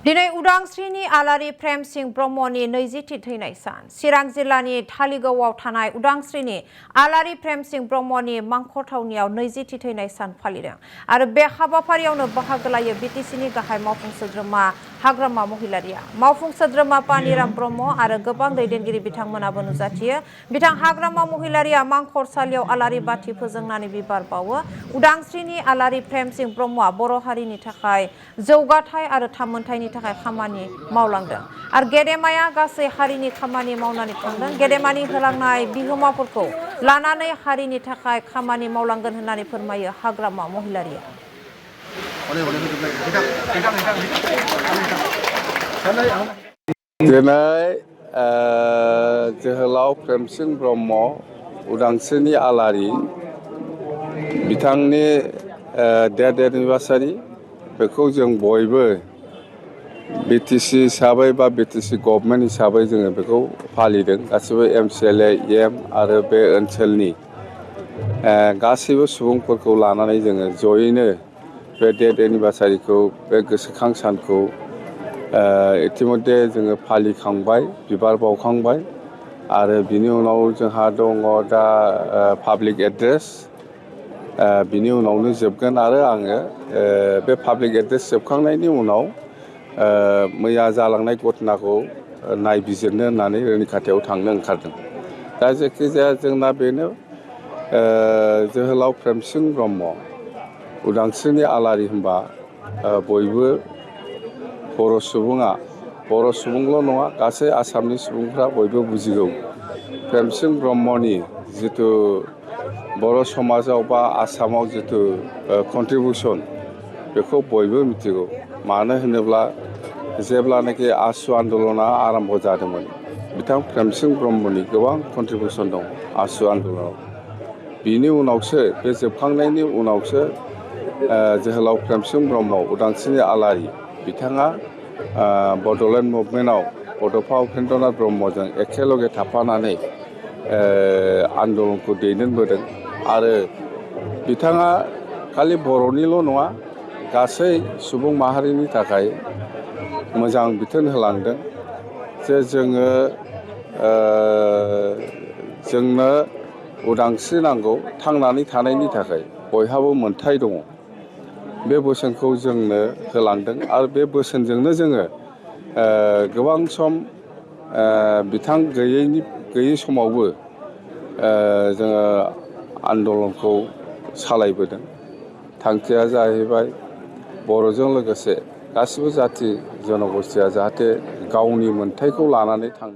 दिनै उदांस्रिनि आलारि प्रेम सिंह ब्रह्मनि 20थि थैनाय सान। चिरां जिल्लानि धालिगावआव थानाय उदांस्रिनि आलारि प्रेम सिंह ब्रह्मनि मांखरथावनियाव 20थि थैनाय सान फालिदों आरो बे हाबाफारियावनो बाहागो लायो बिटिसिनि गाहाय मावफुं सोद्रोमा हाग्रामा महिलारिया। मावफुं सोद्रोमा पानिराम ब्रह्म आरो गोबां दैदेनगिरि बिथांमोनाबो नुजाथियो। बिथां हाग्रामा महिलारिया मांखरसालियाव आलारि बाथि फोजोंनानै बिबार बावो। उदांस्रिनि आलारि प्रेम सिंह ब्रह्मआ बर' हारिनि थाखाय जौगाथाय आरो थामोनथायनि थाखाय खामानि मावलांदों आरो गेदेमाया गासै हारिनि खामानि मावनानै थांदों। गेदेमानि होलांनाय बिहोमाफोरखौ लानानै हारिनि थाखाय खामानि मावलांगोन होननानै फोरमायो हाग्रामा महिलारिया। दिनै जोहोलाव प्रेम सिंह ब्रह्म उदांस्रिनि आलारि बिथांनि डेथ एनिभार्सारि बेखौ जों बयबो बिटिसि हिसाबै बा बिटिसि गभर्नमेन्ट हिसाबै जोङो बेखौ फालिदों। गासिबो MCLA EM आरो बे ओनसोलनि गासैबो सुबुंफोरखौ लानानै जोङो जयैनो बे डेथ एनिभार्सारिखौ बे गोसोखां सानखौ इतिमध्य जोङो फालिखांबाय, बिबार बावखांबाय आरो बिनि उनाव जोंहा दङ दा पाब्लिक एड्रेस। बिनि उनावनो जोबगोन आरो आङो बे पाब्लिक एड्रेस जोबखांनायनि उनाव मैया जालांनाय घटनाखौ नायबिजिरनो होननानै रौनिखाथायाव थांनो ओंखारदों। दा जायखिजाया जोंना बेनो जोहोलाव प्रेम सिंह ब्रह्म उदांस्रिनि आलारि होनबा बयबो बर' सुबुंल' नङा, गासै आसामनि सुबुंफ्रा बयबो बुजिगौ। प्रेम सिंह ब्रह्मनि जिथु बर' समाजाव बा आसामाव जिथु कन्ट्रिबिउसन बेखौ बयबो मिथिगौ। मानो होनोब्ला जेब्लानाखि आसु आन्दलना आरम्भ जादोंमोन, बिथां प्रेम सिंह ब्रह्मनि गोबां कन्ट्रिबिउसन दं आसु आन्दलनाव। बिनि उनावसो बे जोबखांनायनि उनावसो जोहोलाव प्रेम सिंह ब्रह्म उदांस्रिनि आलारि बिथाङा बड'लेण्ड मुभमेन्टआव बड'फा उपेन्द्रनाथ ब्रह्मजों एखेलगे थाफानानै आन्दलनखौ दैदेनबोदों आरो बिथाङा खालि बर'निल' नङा, गासै सुबुं माहारिनि थाखाय मोजां बिथोन होलांदों जे जोंनो उदांस्रि नांगौ थांनानै थानायनि थाखाय, बयहाबो मोन्थाय दङ। बे बोसोनखौ जोंनो होलांदों आरो बे बोसोनजोंनो जोङो गोबां सम बिथां गैयै समावबो जोङो आन्दलनखौ सालायबोदों। थांखिया जाहैबाय बर'जों लोगोसे गासिबो जाथि जनगोष्ठीया जाहाथे गावनि मोन्थायखौ लानानै थांनानै